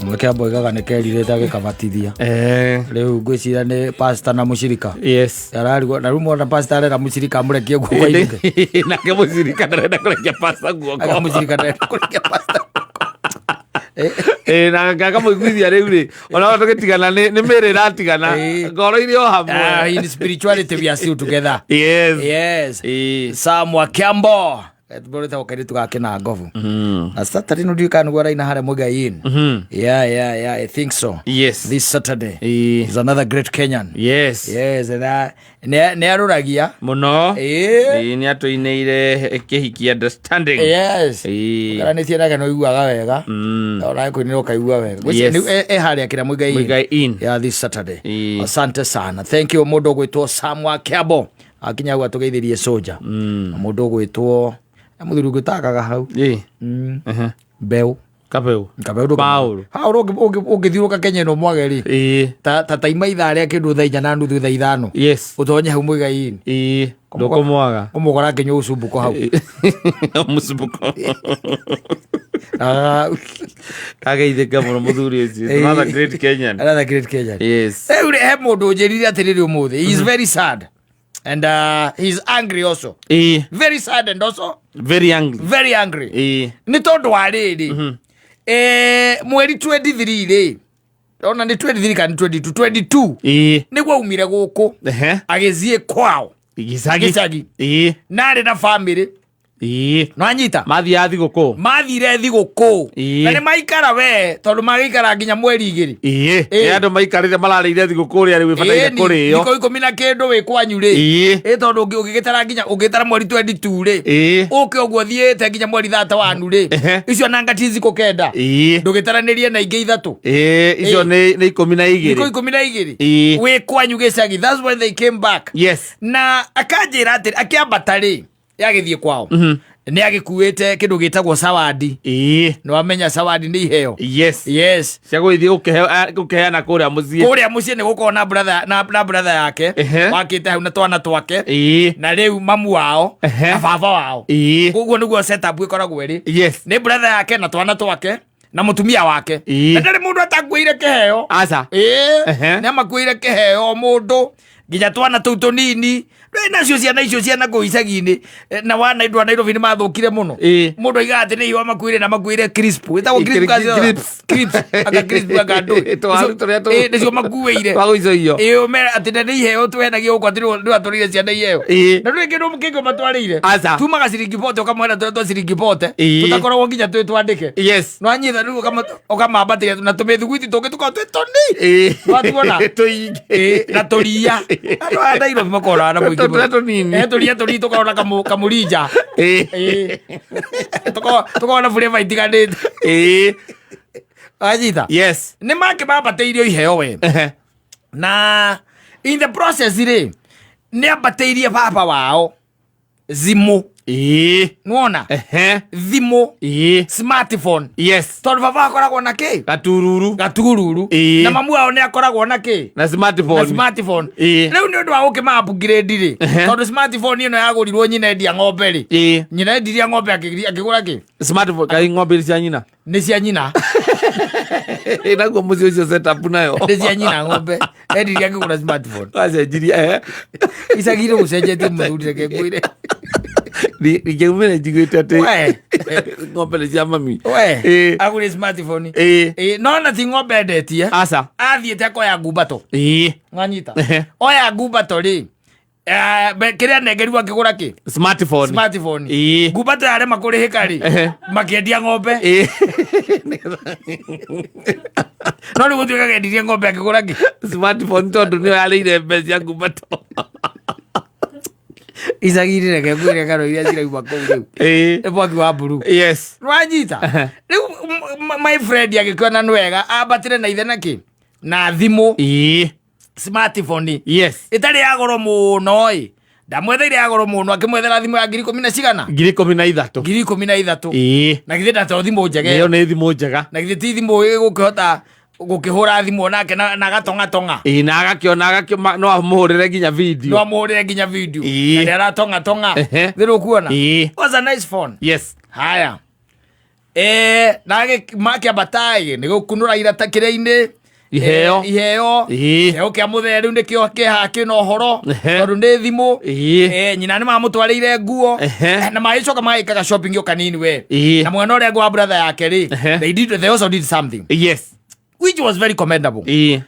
Mweke amboigaga nĩ kerirĩte agĩkabatithia. Rĩu ngwĩciria nĩ pastor na mũcirika. Ararigwo na rĩu mwana pastor arera mũcirika amũrekie guoko ainũke. Nake mũcirika ndarenda kũrekia pasta guoko. Aka mũcirika ndarenda kũrekia pastor. Ĩĩ, na akamũiguithia rĩu rĩ ona tũgĩtigana nĩ mĩrĩ ĩratigana, ngoro irĩ o hamwe. In spirituality we are still together. Yes. Yes. Ĩĩ. Sam Wakiambo. Tũrĩtagwo kairĩtu gake na ngobu. Na Saturday no ndiũĩ kana nĩguo araina harĩa Muigai Inn. Yeah, I think so. This Saturday. Ĩĩ. Is another great Kenyan. Yes, and nĩ arũragia. Mũno. Ĩĩ. Ĩĩ, nĩ atũinĩire kĩhiki understanding. Yes. Ĩĩ. Karanĩtie nake no iguaga wega. Ona kũinĩra ũkaigua wega. Ngwĩciria e harĩa kĩrĩa Muigai Inn. Muigai Inn. Yeah, this Saturday. Ĩĩ. Asante sana. Thank you mũndũ ũgwĩtwo Sam wa Kiambo. Akinya hau atũgeithirie soja. Na mũndũ ũgwĩtwo mũthuri ũngĩ ũtakaga hau. Ĩĩ. Ehe. Mbeũ. Kabeu. Kabeu ndũngĩ- Paul. Paul ũngĩthiũrũka Kenya ĩno mwage rĩ. Ta taima ithaa rĩa kĩndũ 4:30 5:00. Ũtonye hau Muigai-inĩ. Ĩĩ. Ndũkũmwaga. Ũmũkora nginya ũcumbuko hau. Mũcumbuko. Ah, Ageithĩka mũno mũthuri ũcio. Ĩĩ. Another great Kenyan. Another great Kenyan. Yes. Rĩu rĩ, he mũndũ ũnjĩrire atĩrĩrĩ ũmũthĩ. He is very sad. And he is angry also. Ĩĩ. Very sad and also Very angry. very angry. Ĩĩ. Nĩ tondũ wa rĩrĩ. Mweri 23 rĩ. Ona nĩ 23 kana nĩ 22? 22. Ĩĩ. Nĩguo aumire gũkũ. Agĩthiĩ kwao. Gĩcagi. Gĩcagi. Ĩĩ. Narĩ na family. Ĩĩ. Nĩwanyita? Mathiaga thigũkũ. Mathire thigũkũ. Ĩĩ. Na nĩ maikara we tondũ magĩikara nginya mweri 2. Ĩĩ. Ĩĩ. Nĩ andũ maikarĩte mararĩire thigũkũ ũrĩa rĩu ĩbataire Ĩni, kũrĩo. thikũ 10 na kĩndũ wĩ kwanyu rĩ. Ĩĩ. Ĩ tondũ ũngĩgĩtara nginya ũngĩtara mweri 22 rĩ. Ĩĩ. Ũke ũguo thiĩte nginya mweri 31 rĩ. Ehe. Icio nanga ti thikũ 9. Ĩĩ. Ndũgĩtaranĩrie na ingĩ 3. Ĩĩ, icio Ĩĩ. nĩ 12. Thikũ 12. Ĩĩ. Wĩ kwanyu gĩcagi. That's when they came back. Yes. Na akanjĩra atĩ akĩambata rĩ yagĩthiĩ kwao nĩ agĩkuĩte kĩndũ gĩtagwo sawadi. Ĩĩ. Nĩ wamenya sawadi nĩ iheo. Yes. Yes. Cia gũgĩthiĩ gũkĩheana kũrĩa mũciĩ. Kũrĩa mũciĩ nĩ gũkorwo na brother na brother yake Ehe. wakĩte hau na twana twake Ĩĩ. na rĩu mamu wao Ehe. na baba wao. Ĩĩ. Koguo nĩguo setup ĩkoragwo ĩrĩ. Yes. Nĩ brother yake na twana twake na mũtumia wake. Ĩĩ. Na ndarĩ mũndũ atakuĩire kĩheo. Aca. Ĩĩ. Ehe. Nĩ amakuĩire kĩheo o mũndũ nginya twana tũu tũnini. Rĩu nacio ciana icio ciana kũu icagi-inĩ na wana andũ a Nairobi nĩ mathũkire mũno. Ĩĩ. Mũndũ aigaga atĩ nĩ iwa makuĩire na makuĩire crisp. Ĩtagwo crisp Ĩ, crisps. Crisps. Aka crisp aka ndũĩ. Twaru tũrĩa Ĩĩ, nĩcio makuĩire. Twa gũicũhio. Ĩĩ, ũmere atĩ na nĩ iheo twenagia gũkũ atĩ nĩ watũrĩire ciana iheo. Ĩĩ. Na ndũrĩ kĩndũ kĩngĩ ũmatwarĩire. Aca. Tumaga ciringi bote ũkamwĩra tũrĩa twa ciringi bote. Ĩĩ. Tũtakoragwo nginya twĩ twandĩke. Yes. Nwanyitha rĩu ũkamambatĩria na tũmĩthuguiti tũngĩ tũkoragwo twĩ tũni. Ĩĩ. Nwatuona? Tũingĩ. Ĩĩ, na tũria. Andũ aya Nairobi makoragwo na mũingĩ Tũrĩa mũno. tũnini. Eh, tũria tũnini tũkoragwo na kamũrinja. Ĩĩ. Ĩĩ. Tũkoragwo na flavour itiganĩte. Ĩĩ. Wanyita? Yes. Nĩ makĩmambatĩirio iheo we. Ehe. Na in the process rĩ nĩ ambatĩirie baba wao thimũ. Ĩĩ. Nĩwona? Ehe. Thimũ. Ĩĩ. Smartphone. Yes. Tondũ baba akoragwo na kĩ? Gatururu. Gatururu. Ĩĩ. Na mamu wao nĩ akoragwo na kĩ? Na smartphone. Na smartphone. Ĩĩ. Rĩu nĩ ũndũ wa gũkĩma upgrade rĩ Ehe. tondũ smartphone ĩno yagũrirwo nyina endia ng'ombe rĩ Ĩĩ. nyina endirie ng'ombe akĩgũra kĩ? Smartphone kai ng'ombe cia nyina. Nĩ cia nyina. Naguo mũciĩ ũcio setup nayo. Nĩ cia nyina ng'ombe endirie akĩgũra smartphone. Wacenjirie eh. Icagi-inĩ gũcenjetie mũthuri reke ngwĩre. Ingĩumĩra njiguĩte atĩ We. ng'ombe nĩ cia mami. We Ĩĩ. agũrire smartphone. Ĩĩ. Ĩĩ, no na ti ng'ombe endetie. Aca. Athiĩte akoya ngumbato. Ĩĩ. Mwanyita? Ehe. Oya ngumbato rĩ kĩrĩa nengerirwo akĩgũra kĩ? Smartphone. Smartphone. Ĩĩ. Ngumbato yarema kũrĩhĩka rĩ Ehe. makĩendia ng'ombe. Ĩĩ. No rĩu gũtuĩka endirie ng'ombe akĩgũra kĩ? Smartphone tondũ nĩyo yarĩire mbeca cia ngumbato. Icagi-inĩ reke ngwĩre ng'ano iria cirauma kũu rĩu. Ĩĩ. Nĩ mwaki wa mburu. Yes. Nwanyita? Rĩu my friend agĩkĩona nĩ wega ambatĩre na ithe na kĩ na thimũ. Ĩĩ. Smartphone. Yes. Ĩtarĩ ya goro mũno ĩ ndamwetheire ya goro mũno akĩmwethera thimũ ya 10,000 na cigana? 13,000. 13,000. Ĩĩ. Na githĩ ndato thimũ njega Ĩyo nĩ thimũ njega. Na githĩ ti thimũ ĩgũkĩhota gũkĩhũra thimũ onake na gatong'atong'a? Ĩĩ, na agakĩona no amũhũrĩre nginya video. No amũhũrĩre nginya video. Ĩĩ. Na nĩ aratong'atong'a. Ehe. Thĩ ũkuona? Ĩĩ. Was a nice phone. Yes. Haya. Na makĩambata ĩ nĩ gũkunũra irata kĩrĩa-inĩ. Iheo. Iheo. Kĩheo kĩa mũthee rĩu nĩkĩo kĩhaha kĩna ũhoro tondũ nĩ thimũ. Nyina nĩ mamũtwarĩire nguo. Na magĩcoka magĩkaga shopping o kanini we. Na mwana ũrĩa wa brother yake rĩ, they also did something which was very commendable. Rĩu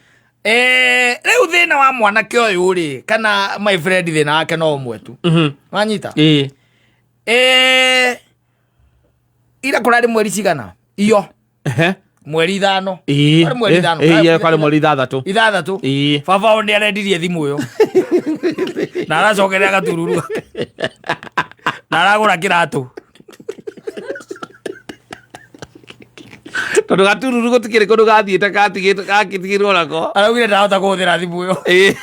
thĩna wa mwanake ũyũ rĩ, kana my friend, thĩna wake no ũmwe tu. Wanyita? Ira kũrarĩ mweri cigana iyo? Mweri 5. Kwarĩ mweri 5. Kwarĩ mweri 6. 6. Baba wao nĩ arendirie thimũ ĩyo na aracokeria gatururu na aragũra kĩratũ. Tondũ gatururu gũtikĩrĩ kũndũ gathiĩte gatigĩtwo gatigĩrwo nako. Araugire ndahota kũhũthĩra thimũ ĩyo.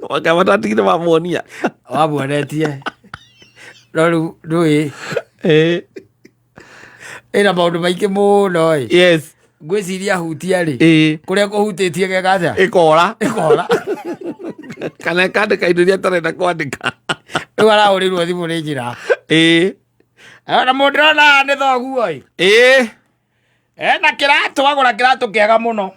Wakaba tatigire mamuonia. Wamuonetie, no rĩu ndũĩ ĩna maũndũ maingĩ mũno ĩ. Ngwĩciria hutia rĩ, kũrĩa kũhutĩtie geka atĩa? Ĩkora. Ĩkora. Kana ĩkandĩka indo iria atarenda kwandĩka. Rĩu arahũrĩrwo thimũ nĩ njĩra. Ona mũndũ ndĩrona haha nĩ thoguo ĩ. Ena kĩratũ, agũra kĩratũ kĩega mũno.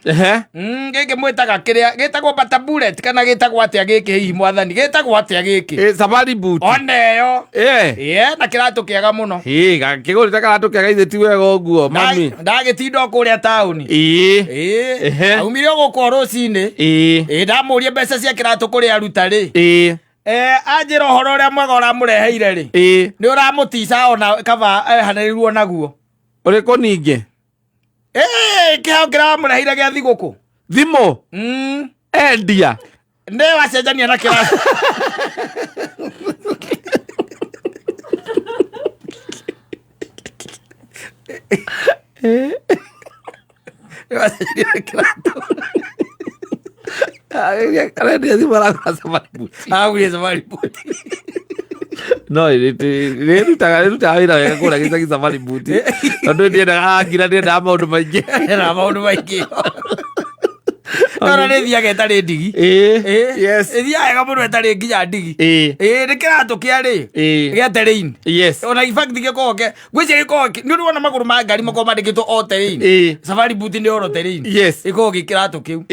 Gĩkĩ mwĩtaga kĩrĩa gĩtagwo bata bullet kana gĩtagwo atĩa gĩkĩ? Hihi mwathani, gĩtagwo atĩa gĩkĩ? Safari boot. Ona ĩyo. Ena kĩratũ kĩega mũno. Ĩĩ, gakĩgũrĩte karatũ kega ithe ti wega ũguo mami. Ndagĩtinda o kũrĩa taũni. Ĩĩ. Aumire o gũkũ o rũcinĩ. Ĩĩ, ndamũria mbeca cia kĩratũ kũrĩa aruta rĩ, anjĩra ũhoro ũrĩa mwega ũramũreheire rĩ, nĩ ũramũtica ona kaba ehanĩrĩrwo naguo. Ũrĩkũ ningĩ? Kĩheo kĩramũreheire gĩa thigũkũ. Thimũ. Endia. Nĩ wacenjania na kĩratũ. Nĩ wacenjania na kĩratũ. Arendia thimũ aragũra safari boot. Agũrire safari boot. No rĩrutaga wĩra wega kũrĩa gĩcagi safari boot, tondũ ndiendaga ngira, ndiendaga maũndũ maingĩ. Na maũndũ maingĩ ona nĩ thiaga ĩtarĩ ndigi. Ĩthiaga wega mũno ĩtarĩ nginya ndigi. Ĩĩ, nĩ kĩratũ kĩa rĩ, gĩa terrain. Ona in fact gĩkoragwo ke ngwĩciria gĩkoragwo nĩ ũrĩ wona magũrũ ma ngari makoragwo mandĩkĩtwo all terrain? Safari boot nĩ all terrain. Ĩkoragwo gĩ kĩratũ kĩu.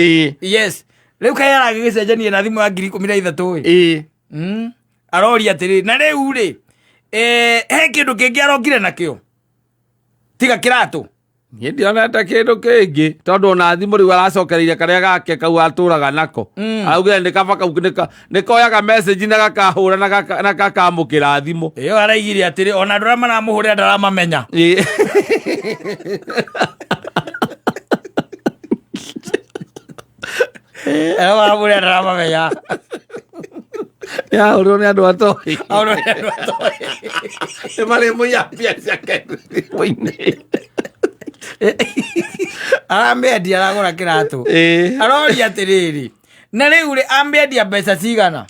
Yes, rĩu kaĩ aragĩgĩcenjania na thimũ ya 13,000 ĩ. Aroria atĩrĩ, na rĩu rĩ, he kĩndũ kĩngĩ arokire nakĩo tiga kĩratũ? Niĩ ndionete kĩndũ kĩngĩ, tondũ ona thimũ rĩu aracokereire karĩa gake kau atũraga nako. Araugire nĩ kaba kau nĩ koyaga message na gakahũra na gakamũkĩra thimũ. Ĩyo araigire atĩrĩ, ona andũ arĩa maramũhũrĩra ndaramamenya. Arĩa maramũhũrĩra ndaramamenya. Yahũrwo nĩ andũ atoĩ. Ahũrwo nĩ andũ atoĩ. Nĩ marĩ mũiya mbia ciake thimũ-inĩ. Aramĩendia, aragũra kĩratũ. Aroria atĩrĩrĩ, na rĩu rĩ, amĩendia mbeca cigana?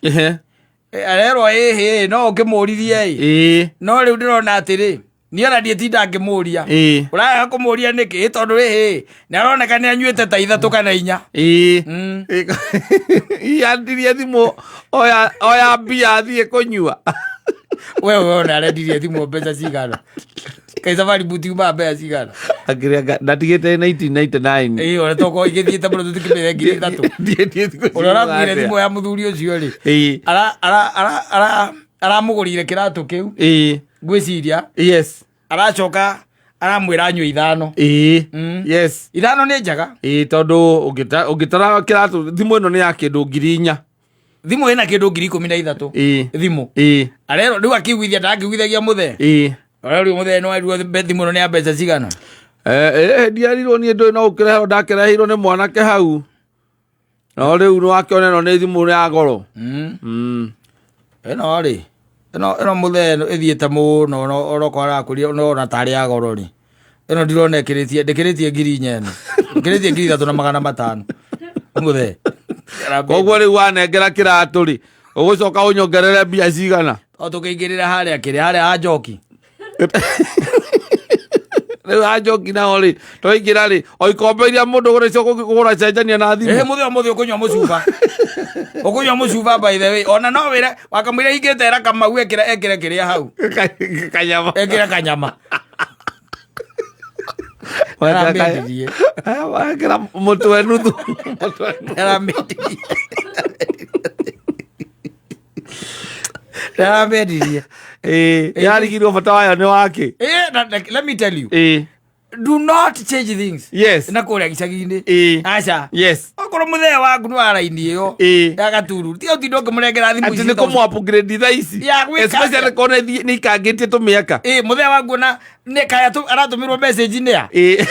Arerwo ĩhĩ, no ũkĩmũririe ĩ. No rĩu ndĩrona atĩrĩ, niĩ ona ndiĩtinda ngĩmũria. Ũrarega kũmũria nĩkĩ? Tondũ rĩhĩ, nĩ aroneka nĩ anyuĩte ta ithatũ kana inya. Yandirie thimũ, oya mbia athiĩ kũnyua. We ona arendirie thimũ mbeca cigana? Kaĩ safari boot yumaga mbeca cigana? Akĩrĩa ndatigĩte 1999. Ĩĩ, ona tokorwo igĩthiĩte mũno tũtikĩmĩre 3,000. Ndiĩtie thikũ Ũrĩa ũrakuire thimũ ya mũthuri ũcio rĩ, aramũgũrire kĩratũ kĩu, ngwĩciria. Aracoka aramwĩra anyue ithano. Ithano nĩ njega. Ĩĩ, tondũ ũngĩtara kĩratũ, thimũ ĩno nĩ ya kĩndũ 4,000. Thimũ ĩna kĩndũ 13,000. Thimũ arerwo rĩu akĩiguithia, ndakĩiguithagia mũthee. Ũrĩa rĩu mũthee nĩ warirwo thimũ ĩno nĩ ya mbeca cigana? Ndiarirwo niĩ, ndũĩ no ũkĩreherwo, ndakĩreheirwo nĩ mwanake hau, no rĩu nĩ wakĩona ĩno nĩ thimũ ya goro. Ĩno rĩ, ĩno mũthee ĩno ĩthiĩte mũno, onokorwo arakũria no ona tarĩ ya goro rĩ, ĩno ndirona ĩkĩrĩtie, ndĩkĩrĩtie 4,000 ĩno ĩkĩrĩtie 3,500 mũthee. Koguo rĩu wanengera kĩratũ rĩ, ũgũcoka ũnyongerere mbia cigana? O tũkĩingĩrĩra harĩa kĩrĩa harĩa ha njoki. Rĩu anjoki nao rĩ, twaingĩra rĩ, o ikombe iria mũndũ ũgũra icio kũgũra cenjania na thimũ. Mũthee ũmũthĩ ũkũnyua mũcuba, ũkũnyua mũcuba. By the way, ona no wĩre wakamwĩra hingĩte era Kamau ekĩre kĩrĩa hau. Kanyama. Ekĩre kanyama. Aramĩendirie. Wekĩra mũtwe nuthu. Mũtwe nuthu. Aramĩendirie. Aramĩendirie. Ĩĩ, yarigirwo bata wayo nĩ wake. Let me tell you. Ĩĩ. Do not change things. Yes. Na kũrĩa gĩcagi-inĩ. Ĩĩ. Aca. Yes. Okorwo mũthee waku nĩ wa raini ĩyo. Ĩĩ. Ya gaturu. Tiga ũtinde ũkĩmũnengera thimũ Atĩ ici nĩ tondũ- kũmũ upgrade thaa ici. Ya, gwĩka Especially atĩa? korwo nĩ ikangĩtie tũmĩaka. Ĩĩ, mũthee waku ona nĩ kaya aratũmĩrwo message nĩ a? Ĩĩ.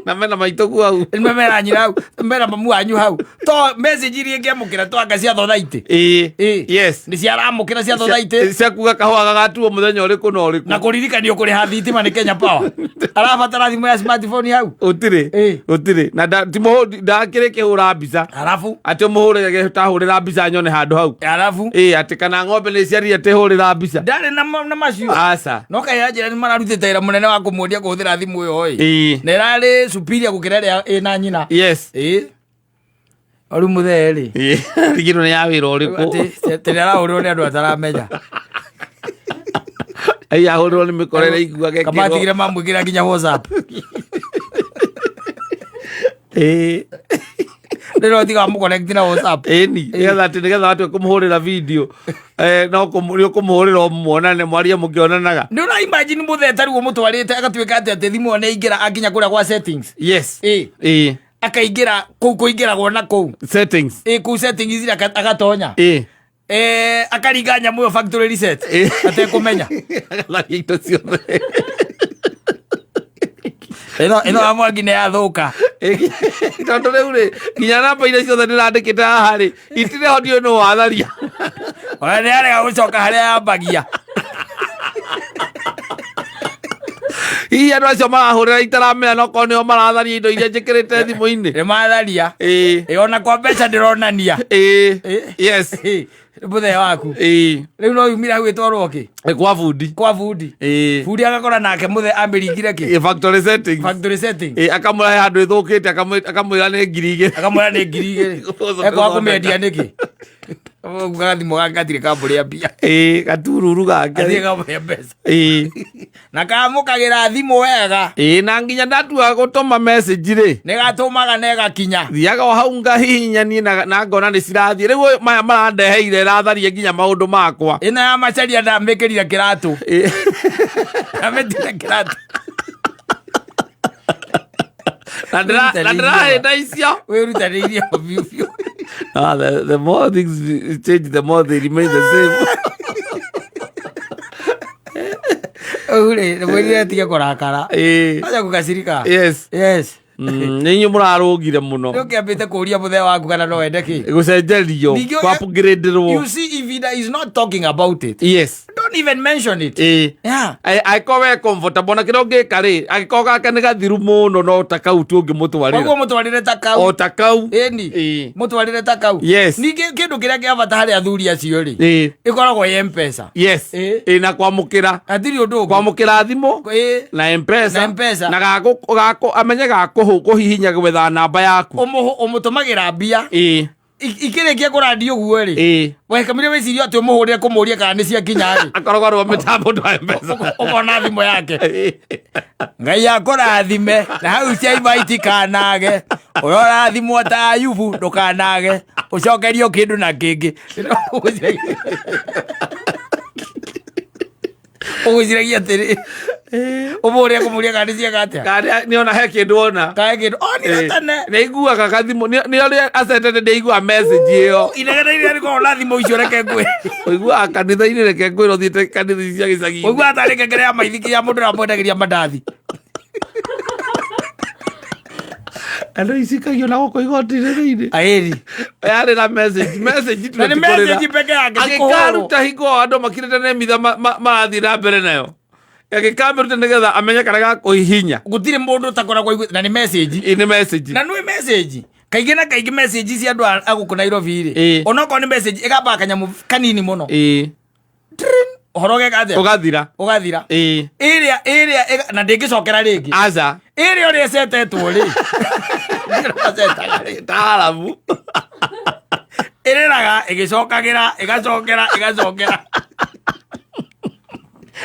Na mena maitũ hau. Nĩ mena nyina hau, mena mamu wanyu hau. To message iria ingĩamũkĩra to anga cia thothaitĩ. Ĩĩ. Ĩĩ. Yes. Nĩ ciaramũkĩra cia thothaitĩ. Cia kuga kahũa gagatuo mũthenya ũrĩkũ na ũrĩkũ. Na kũririkanio kũrĩha thitima nĩ Kenya Power. Arabatara thimũ ya smartphone hau. Ũtirĩ. Ĩĩ. Ũtirĩ. Na ndakĩrĩ kĩhũra mbica. Arabu. Atĩ ũmũhũrĩre tahũrĩra mbica nyone handũ hau. Arabu. Ĩĩ, atĩ kana ng'ombe nĩ ciarire atĩ hũrĩra mbica. Ndarĩ na macio. Aca. No kaĩ anjĩra nĩ mararutĩte wĩra mũnene wa kũmuonia kũhũthĩra thimũ ĩyo ĩ. Ĩĩ. Na ĩrarĩ superior gũkĩra ĩrĩa ĩna nyina. Yes. Ĩĩ. Rĩu mũthee rĩ. Ĩĩ. Rigirwo nĩ ya wĩra ũrĩkũ. Atĩ nĩ arahũrĩrwo nĩ andũ ataramenya. Ai ahũrĩrwo nĩ mĩkora ĩrĩa iguaga ĩkĩrwo. Kamatigire mamwĩkĩra nginya WhatsApp. Ĩĩ. Rĩrĩa ũtiga wamũconnect na WhatsApp. Ĩni, nĩgetha atĩ nĩgetha watue kũmũhũrĩra video no nĩ ũkũmũhũrĩra ũmuonane mwarie mũkĩonanaga. Nĩ ũra imagine mũthee ta rĩu ũmũtwarĩte agatuĩka atĩ atĩ thimũ ĩyo nĩ aingĩra akinya kũrĩa gwa settings. Yes. Ĩĩ. Ĩĩ. Akaingĩra kũu kũingĩragwo na kũu. Settings. Ĩĩ, kũu settings iria agatonya. Ĩĩ. Akaringa nyamũ ĩyo factory reset. Ĩĩ. Atekũmenya. Agatharia indo ciothe. Ĩno ya Mwangi nĩ yathũka. Tondũ rĩu rĩ, nginya namba iria ciothe ndĩrandĩkĩte haha rĩ, itirĩ ho ndiũĩ nũ watharia. Ona nĩ arega gũcoka harĩa yambagia. Hihi andũ acio marahũrĩra itaramenya no korwo nĩo maratharia indo iria njĩkĩrĩte thimũ-inĩ. Nĩ matharia. Ĩĩ. Ĩ, ona kwa mbeca ndĩronania. Ĩĩ. Ĩĩ. Yes. Ĩ, mũthee waku. Ĩĩ. Rĩu no yumire hau ĩtwarwo kĩ? Ĩ, kwa bundi. Kwa bundi. Ĩĩ. Bundi agakora nake mũthee amĩringire kĩ? Ĩ, factory settings. Factory setting. Ĩ, akamũrehe handũ ĩthũkĩte akamwĩra nĩ 2,000. Akamwĩra nĩ 2,000. Ekwaga kũmĩendia nĩkĩ? Gathimũ gake gatirĩ kamũrĩa mbia. Ĩĩ, gatururu gake. Athiĩ kamũhe mbeca. Ĩĩ. Na kamũkagĩra thimũ wega. Ĩĩ, na nginya ndatua gũtũma message rĩ. Nĩ gatũmaga na ĩgakinya. Thiaga o hau ngahihinya niĩ na ngona nĩ cirathiĩ. Rĩu ũyũ maya marandeheire ĩratharia nginya maũndũ makwa. Ĩno ya macaria ndamĩkĩrire kĩratũ. Ĩĩ. Ndamĩtire kĩratũ. Na ndĩrahĩta icio. Wĩrutanĩirie o biũ biũ. The more things change, the more they remain the same. Rĩu rĩ, mwĩrire atige kũrakara. Ĩĩ. Acha kũgacirika. Yes. Yes. Nĩ inyuĩ mũrarũgire mũno. Nĩ ũkĩambĩte kũria mũthee waku kana no wende kĩ? Gũcenjerio, Ningĩ kũ-upgrade-rwo. You see, if he is not talking about it. Yes. Don't even mention it. Ĩĩ. Yeah. Angĩkorwo we comfortable na kĩrĩa ũngĩka rĩ, angĩkorwo gake nĩ gathiru mũno no ta kau tu ũngĩmũtwarĩra. Koguo mũtwarĩre ta kau. O ta kau. Ĩni. Ĩĩ. Mũtwarĩre ta kau. Yes. Ningĩ kĩndũ kĩrĩa kĩa bata harĩ athuri acio rĩ. Ĩĩ. Ĩkoragwo ĩ M-Pesa. Yes. Ĩĩ. Ĩĩ, na kwamũkĩra. Hatirĩ ũndũ ũngĩ. Kwamũkĩra thimũ. Ĩĩ. Na M-Pesa. Na M-Pesa. Na amenye kũhihinya gwetha namba yaku. Ũmũtũmagĩra mbia. Ĩĩ. Ikĩrĩkia kũrandia ũguo rĩ. Ĩĩ. Wekamire wĩcirie atĩ ũmũhũrĩre kũmũria kana nĩ ciakinya rĩ. Akoragwo arĩ wa mĩtambo ndwa M-Pesa. Ũkona thimũ yake. Ngai akũrathime na hau ciaima itikanage. Ũrorathimwo ta Ayubu ndũkanage. Ũcokerio kĩndũ na kĩngĩ. Ũgwĩciragia atĩrĩ. Ũmũhũrĩre kũmũria kana nĩ cieka atĩa. Kana nĩ ona he kĩndũ ona. Kana he kĩndũ. Onire tene. Nĩ aiguaga gathimũ. Nĩ ũrĩa acetete nĩ aiguaga message ĩyo. Inegene rĩrĩa rĩkoragwo na thimũ icio reke ngwĩre. Ũiguaga kanitha-inĩ reke ngwĩre ũthiĩte kanitha ici cia gĩcagi-inĩ. Ũiguaga tarĩ ngengere ya maithikiri ya mũndũ ũrĩa amwendagĩria mandathi. Andũ icikagio na gũkũ igoti-inĩ thĩinĩ. Aĩri. Yarĩ na message, message tu Na nĩ tũtikũrĩra. message peke yake, ti kũhũrwo. Agĩkaruta hingo andũ makirĩte nĩ mitha marathiĩ na mbere nayo. Agĩkamĩruta nĩgetha amenye karĩa gakũhihinya. Gũtirĩ mũndũ ũtakoragwo aiguĩte, na nĩ message. Ĩ, nĩ message. Na nĩ message. Kaingĩ na kaingĩ message cia andũ a gũkũ Nairobi rĩ. Ĩ. Onokorwo nĩ message ĩgambaga kanyamũ kanini mũno. Ĩ. Trin. Ũhoro ũgeka atĩa? Ũgathira. Ũgathira. Ĩ. Ĩrĩa, ĩrĩa, ĩga, na ndĩngĩcokera rĩngĩ. Aca. Ĩrĩa ũrĩa ĩcetetwo rĩ. Ĩrĩa rĩ. Taarabu. Ĩrĩraga, ĩgĩcokagĩra, ĩgacokera, ĩgacokera.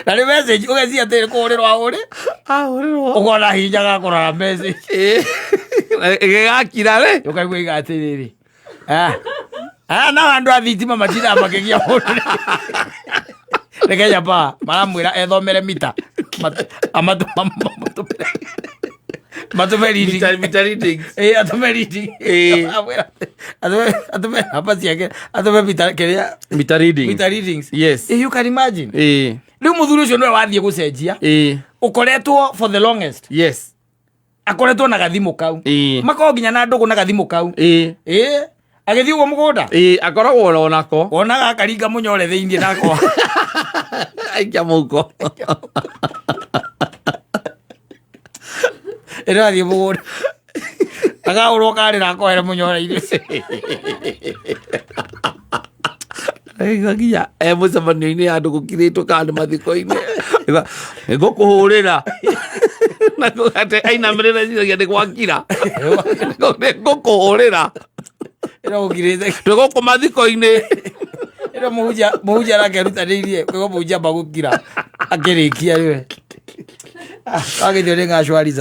Na nĩ message ũgecia atĩ kũhũrĩrwo ahũrĩ. Ahũrĩrwo. Ũkona hinya ga kũrora message. Ĩgĩgakira rĩ. Ũkaigua iga atĩrĩrĩ. Ah. Ah, nao andũ a thitima matindaga makĩgia mũndũ. Nĩ Kenya Power maramwĩra ethomere mita. Amatũmĩre matũme reading. Mita readings. Ĩĩ, atũme reading. Ĩĩ. Amwĩra atũme namba ciake, atũme mita kĩrĩa Mita readings. mita readings. Yes. You can imagine. Ĩĩ. Rĩu mũthuri ũcio nĩwe wathiĩ gũcenjia. Ĩĩ. Ũkoretwo for the longest. Yes. Akoretwo na gathimũ kau. Ĩĩ. Makoragwo nginya na ndũgũ na gathimũ kau. Ĩĩ. Ĩĩ. Agĩthiĩ ũguo mũgũnda. Ĩĩ, akoragwo oro nako. Wonaga akaringa mũnyore thĩinĩ nakwa. Aikia mũhuko. Ĩno athiĩ mũgũnda. Agahũrwo karĩra akohere mũnyore-inĩ. Aigua nginya e mũcemanio-inĩ ya andũ gũkirĩtwo kana nĩ mathiko-inĩ. Aigua, nĩngũkũhũrĩra. Na atĩ ainamĩrĩra eciragia nĩ gwakira. Nĩngũkũhũrĩra. Ĩno gũkirĩte. Twĩ gũkũ mathiko-inĩ. Ĩno mũhunjia mũhunjia arakerutanĩirie kwĩgwo mũhunjia amba gũkira akĩrĩkia rĩwe. Wagĩthio nĩ ng'acwariza.